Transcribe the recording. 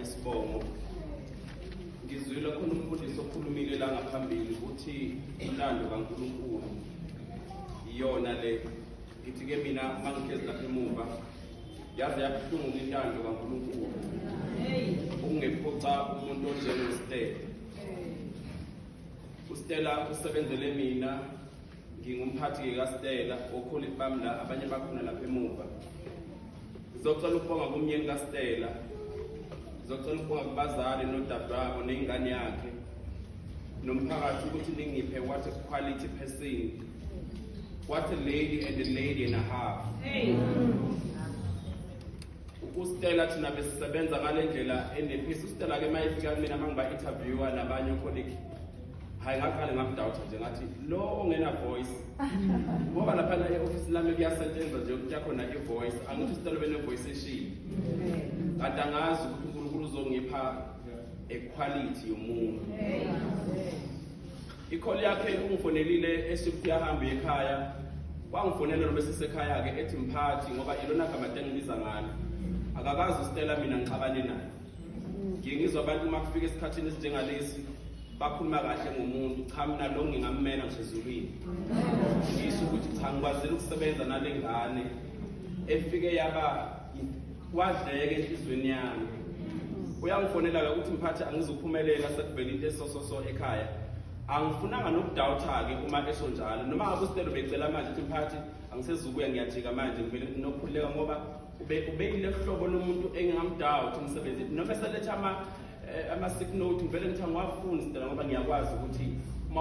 Isibongo. Ngizwile khona umfundisi okhulumile la ngaphambili ukuthi intando kaNkulunkulu iyona le. Ngithi ke mina uma ngihlezi lapha emuva, yaze yabuhlungu intando kaNkulunkulu ukungephuca umuntu onjengoStella. UStella usebenzele mina, ngingumphathi-ke kaStella, o-colleague bami la abanye bakhona lapha emuva. Ngizocela ukubonga kumyeni kaStella, ngizocela ukubonga kubazali nodadewabo nengane yakhe nomphakathi ukuthi ningiphe what a quality person, what a lady and a lady and a half. UStella thina besisebenza ngale ndlela ene-peace. UStella-ke uma efika kumina, uma ngiba-interviewer nabanye o-colleague, hayi, ngaqale ngam-doubta nje, ngathi lo ongena voice, ngoba laphana e-ofisini lami kuyasetshenzwa nje ukuthi yakhona i-voice. Angithi uStella bene-voice eshile, kanti angazi ukuthi uNkulunkulu uzongipha equality yomuntu. I-call yakhe, ungifonelile eshift, uyahamba ekhaya, wangifonela noma esisekhaya-ke, ethi mphathi, ngoba ilona gama engibiza ngalo. Akakazi uStella mina ngixabane naye. Ngiye ngizwa abantu uma kufika esikhathini esinjengalesi bakhuluma kahle ngomuntu. Cha, mina lo ngingammela ngisho ezulwini, ngisho ukuthi cha, ngikwazile ukusebenza nale ngane efike yaba wadleka enhliziyweni yami. Uyangifonela-ke ukuthi mphathi, angizuphumelela, sekuvela into esososo ekhaya. Angifunanga noku-doubta-ke uma esho njalo, noma ngabe uStella becela manje ukuthi mphathi, angisezukuya, ngiyajika manje, ngivele nginokukhululeka, ngoba ubeyile hlobo lomuntu engingam-doubt emsebenzini, noma eseletha ama-sick note, ngivele ngithi angiwafuni, Stella, ngoba ngiyakwazi ukuthi uma